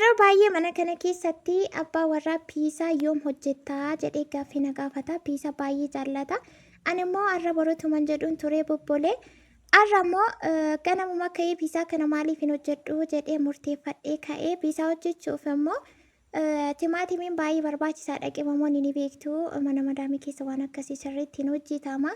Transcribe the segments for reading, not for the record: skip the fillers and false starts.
Yeroo baay'ee mana kana keessatti abbaa warraa piisaa yoom hojjettaa jedhee gaaffii na gaafata. Piisaa baay'ee jaallata. Ani immoo har'a borutuman jedhuun turee bubbulee. Har'a immoo ganamuma ka'ee piisaa kana maaliif hin hojjedhu jedhee murteeffadhee ka'ee piisaa hojjechuuf immoo timaatimiin baay'ee barbaachisaadha. Qimamoonni ni beektu mana madaamii keessa waan akkasii sirriitti hin hojjetama.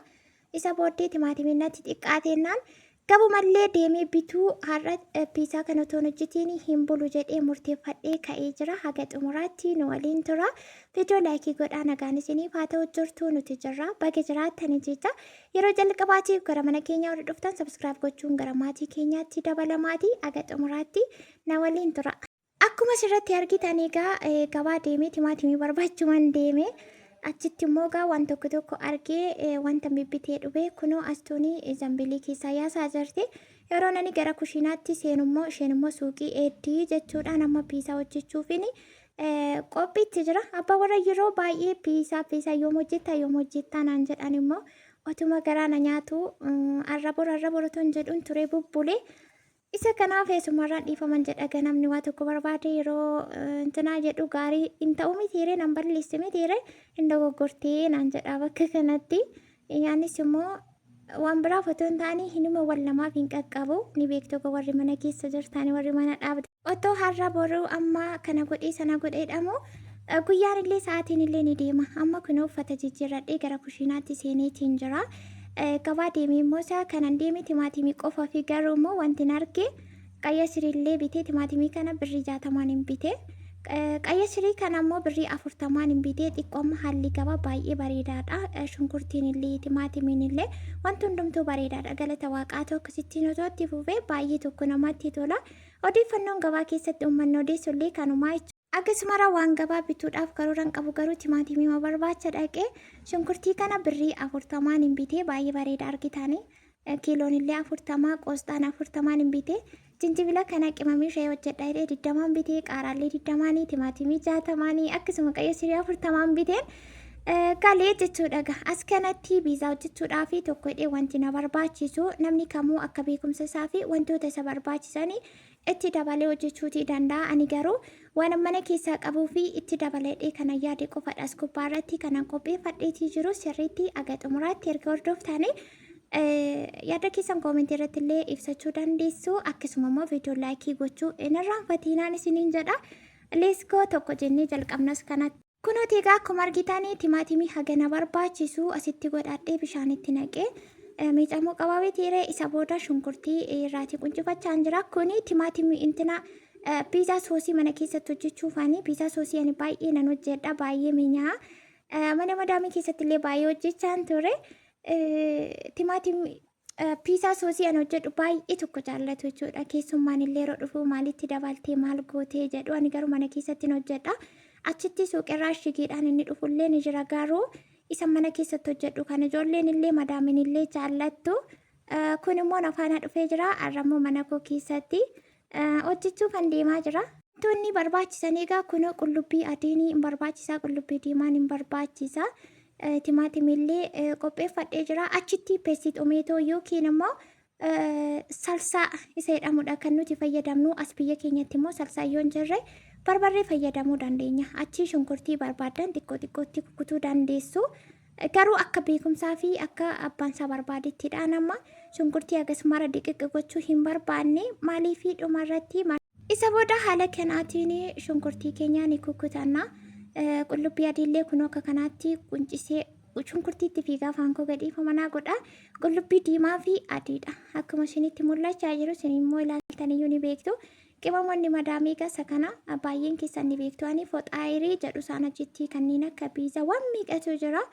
Isa booddee timaatimiin natti xiqqaateennaan gabumallee deemee bituu har'a piizaa kana otoo hin hojjetiin hin bulu jedhee murteeffadhee ka'ee jira. Haga xumuraatti nu waliin tura. Viidiyoo laayikii godhaa nagaan isiniif haa ta'u jirtu nuti jirra. Baga jiraattanii jecha yeroo jalqabaatiif gara mana keenyaa warri dhuftan sabskiraayib gochuun gara maatii keenyaatti dabalamaatii haga xumuraatti na waliin tura. Akkuma asirratti argitan egaa gabaa deemee timaatimii barbaachuman deeme. Achitti immoo egaa waan tokko tokko argee wanta bibbitee dhufe kunoo astuuni zambilii keessaa yaasaa jirti. Yeroo nani gara kushiinaatti seenu immoo isheen immoo suuqii eeddii jechuudhaan amma piisaa hojjechuufin qophiitti jira. Abbaa warra yeroo baay'ee piisaa piisaa yoom hojjettaa yoom hojjettaa naan jedhan immoo otuma garaa na nyaatu arra bor arra bor otoo hin jedhuun turee bubbule. Isa kanaaf eessumarraan dhiifaman jedha egaa namni waa tokko barbaade yeroo intinaa jedhu gaarii hin ta'u mitiire nan balleesse mitiire hin dogoggortee naan jedha bakka kanatti. Anis immoo waan biraaf otoo hin taane hinuma wal namaaf hin qaqqabu ni beektu egaa warri mana keessa jirtan warri mana dhaabde. Otoo har'a boruu amma kana godhee sana godhee dhamu guyyaan illee sa'aatiin illee ni deema. Amma kunoo uffata jijjiirradhee gara kushiinaatti seeneetiin jira. Gabaa deemee immoo isaa kanan deeme timaatimii qofa fi garuu immoo wanti hin arge qayya siriillee bitee timaatimii kana birrii jaatamaan hin bite. Qayya sirii kana immoo birrii afurtamaan hin bitee xiqqoo amma haalli gabaa baay'ee bareedaadha. Shunkurtiin illee timaatimiin illee wanti hundumtuu bareedaadha. Galata waaqaa akkasittiin otoo itti fufee baay'ee tokko namatti tola. Odeeffannoon gabaa keessatti uummanni odeessu illee kanumaa jechuudha. Akkasumara waan gabaa bituudhaaf karooran qabu garuu timaatimii barbaacha dhaqee shunkurtii kana birrii afurtamaan hin bitee baay'ee bareeda argitanii. Kiiloon illee 40 qoosxaan 40n hin bitee jinjibila kana qimamii ishee hojjedha jedhee 20n bitee qaaraallee 20nii timaatimii 60nii akkasuma qayya sirii 40n biteen galee jechuudha. As kanatti biizaa hojjechuudhaaf tokko hidhee wanti na barbaachisu namni kamuu akka beekumsa isaa fi wantoota isa barbaachisanii itti dabalee hojjechuutii danda'a. Ani garuu waan mana keessaa qabuu fi itti dabaladhee kana yaade qofadha. As gubbaa irratti kanan qopheeffadheetii jiru sirriitti aga xumuraatti erga hordoftanii yaada keessan koomentii irratti illee ibsachuu dandeessu. Akkasuma immoo viidiyoo laayikii gochuu hin irraanfatinaan isiniin jedha. Let's go tokko jennee jalqabnas kanatti. Kunooti egaa akkuma argitanii timaatimii hagana barbaachisu asitti godhadhee bishaanitti naqee miicamuu qabaa mitiiree isa booda shunkurtii irraatii quncifachaan jira. Kuni timaatimii intina piizaa soosii mana keessatti hojjechuufaani. Piizaa soosii ani baay'ee nan hojjedha baay'ee mi'aa. Mana madaamii keessatti illee baay'ee hojjechaan ture. Timaatimii piizaa soosii ani hojjedhu baay'ee tokko jaallatu jechuudha. Keessummaan illee yeroo dhufu maalitti dabaltee maal gootee jedhu ani garuu mana keessatti hin hojjedha. Achitti suuqirraa shigiidhaan inni dhufullee ni jira garuu isa mana keessatti hojjedhu kan ijoolleen illee madaamin illee jaallattu. Kun immoo nafaana dhufee jira. Har'a immoo mana koo keessatti hojjechuuf kan deemaa jira. Wantoonni barbaachisan egaa kun qullubbii adiin hin barbaachisaa, qullubbii diimaan hin barbaachisa. Timaatimillee qopheeffadhee jira. Achitti peestii tomeetoo yookiin immoo salsaa isa jedhamudha kan nuti fayyadamnu. As biyya keenyatti immoo salsaa yoo hin jirre barbarree fayyadamuu dandeenya. Achi shunkurtii barbaaddan xiqqoo xiqqootti kukkutuu dandeessu. Garuu akka beekumsaa fi akka abbaan isaa barbaadettidha. Nama shunkurtii hagas mara diqiqqi gochuu hin barbaanne maaliif dhuma irratti isa booda haala kanaatiin shunkurtii keenya ni kukkutanna. Qullubbii adiillee kun akka kanaatti quncisee shunkurtiitti fiigaa afaan koo gadhiifama naa godha. Qullubbii diimaa fi adiidha. Akkuma isinitti mul'achaa jiru isin immoo ilaaltaniyyuu ni beektu. Qimamoonni madaamii gasa kana baay'een keessan ni beektu. Ani foxaayirii jedhu isaan achitti kanneen akka biiza waan meeqatu jira.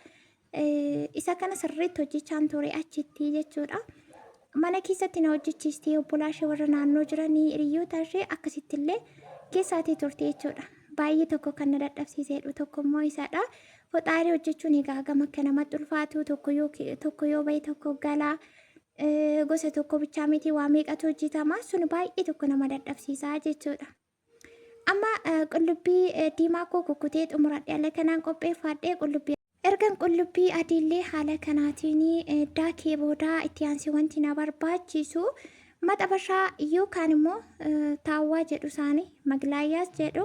Isa kana sirriitti hojjechaan ture achitti jechuudha. Mana keessatti na hojjechiistee obbolaa ishee warra naannoo jiranii hiriyoota ishee akkasitti illee keessaatii turte jechuudha. Baay'ee tokko kan na dadhabsiisedhu tokko immoo isadha. Foxaayirii hojjechuun egaa hagam akka namatti ulfaatu tokko yoo bahe tokko galaa gosa tokko bichaa miti waa meeqatu hojjetama sun baay'ee tokko nama dadhabsiisaa jechuudha. Amma qullubbii diimaa koo kukkutee xumuradhe haala kanaan qopheeffadhe qullubbii ergan qullubbii adiillee haala kanaatiin daakee booda itti aansee wanti na barbaachisu Maxabashaa yookaan immoo taawwaa jedhu isaanii maglaayyaas jedhu.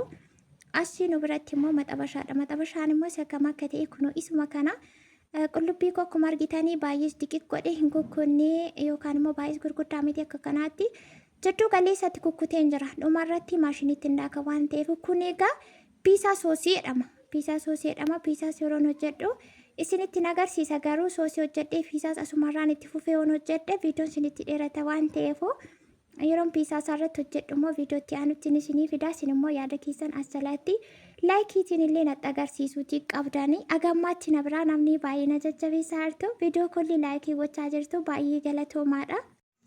Asii nu biratti immoo maxabashaadha. Maxabashaan immoo isa kam akka ta'e kunoo isuma kana. Qullubbii koo akkuma argitanii baay'ees diqiq godhee hin kukkunnee yookaan immoo baay'ees gurguddaa miti akka kanaatti jidduu galeessatti kukkuteen jira. Dhumarratti maashiniitti hin daaka waan ta'eef kun egaa piisaa soosii jedhama. Piisaa soosii jedhama. Piisaas yeroon hojjedhu isinitti hin agarsiisa garuu soosii hojjedhee piisaas asumarraan itti fufee yoon hojjedhe viidiyoon isinitti dheerata waan ta'eef yeroon piisaa isaa irratti hojjedhu immoo viidiyoo itti aanutti isinii fida. Isin immoo yaada keessan as jalatti laayikiitiin illee natti agarsiisuutii qabdanii. Agammaatti na biraa namni baay'ee na jajjabeessaa jirtu. Viidiyoo kolli laayikii gochaa jirtu baay'ee galatoomaadha.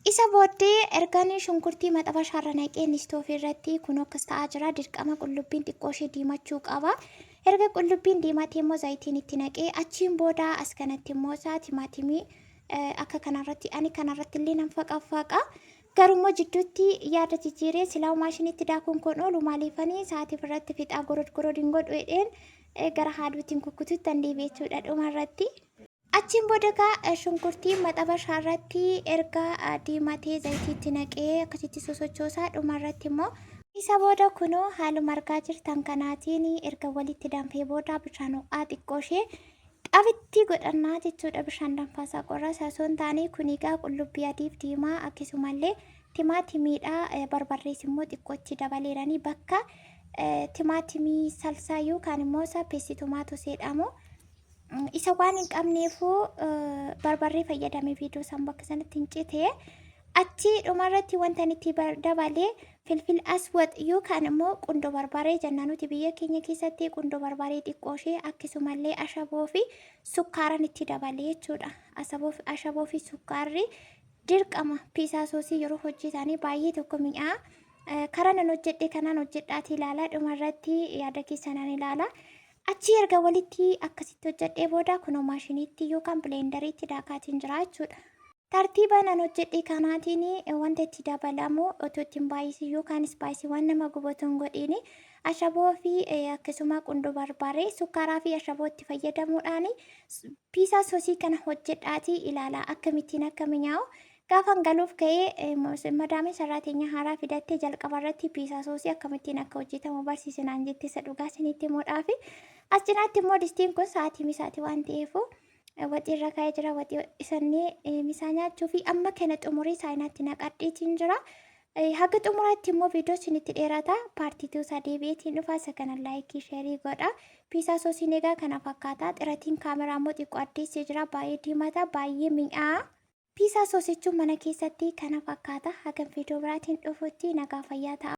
Isa booddee ergan shunkurtii maxabashaarra naqee istoofii irratti kun akkas ta'aa jira. Dirqama qullubbiin xiqqoo ishee diimachuu qaba. Erga qullubbiin diimatee immoo zayitiin itti naqee achiin booda as kanatti immoo isaa timaatimii akka kanarratti ani kanarratti illee nan faqafaqa. Garuu immoo jidduutti yaada jijjiiree silaa maashinitti daakuun kun oolu maaliifanii sa'aatii irratti fixaa gorod gorod hin godhu jedheen gara haaduutiin kukkututti an deebi'e jechuudha dhumarratti. Achiin booda egaa shunkurtii maxabashaa irratti erga diimatee zayitiitti naqee akkasitti sosochoosaa dhumarratti immoo isa booda kunoo haaluma argaa jirtan kanaatiin erga walitti danfee booda bishaan ho'aa xiqqoo ishee xabitti godhannaa jechuudha. Bishaan danfaasaa qorraa isaa osoo hin taane kun egaa qullubbii adiif diimaa akkasumallee timaatimiidha. Barbarrees immoo xiqqootti dabaleeranii bakka timaatimii salsaa yookaan immoo isa peessi tomaatoo jedhamu. Isa waan hin qabneefuu barbarree fayyadame viidiyoo isaan bakka sanatti hin cite. Achi dhumarratti wanta inni itti dabalee filfil aswad yookaan immoo qundoo barbaree jenna nuti biyya keenya keessatti qundoo barbaree xiqqoo ishee akkasumallee ashaboo fi sukkaaran itti dabalee jechuudha. Ashaboo fi sukkaarri dirqama piisaa soosii yeroo hojjetanii baay'ee tokko mi'aa. Karaa nan hojjedhe kanaan hojjedhaatii ilaalaa dhumarratti yaada keessanaan ilaala. Achii erga walitti akkasitti hojjedhee booda kunoo maashiniitti yookaan bileendariitti daakaatiin jira jechuudha. Tartiiba nan hojjedhe kanaatiin wanta itti dabalamu otoo itti hin baay'isin yookaan ispaayisii waan nama gubatu hin godhiin ashaboo fi akkasuma qundoo barbaree sukkaaraa fi ashaboo itti fayyadamuudhaan piisaa soosii kana hojjedhaatii ilaalaa akkamittiin akka mi'aawu. Gaafan galuuf ka'ee madaamiin sarraateenya haaraa fidattee jalqaba irratti piisaa soosii akkamittiin akka hojjetamu barsiisi naan jette isa dhugaa isinitti himuudhaafi. As cinaatti immoo distiin kun sa'aatii misaati waan ta'eef waxii irra kaa'ee jira. Waxii isannee misaa nyaachuu fi amma kana xumuree saayinaatti naqadheetiin jira. Haga xumuraatti immoo viidiyoo isinitti dheerata. Paartiituu isaa deebi'eetiin dhufa. Isa kana laayikii sheerii godha. Piisaa soosiin egaa kana fakkaata. Xiratiin kaameraa immoo xiqqoo addeessee jira. Baay'ee diimata. Baay'ee mi'aa. Piisaa soosichuun mana keessatti kana fakkaata. Hagam viidiyoo biraatiin dhufutti nagaa fayyaa ta'a.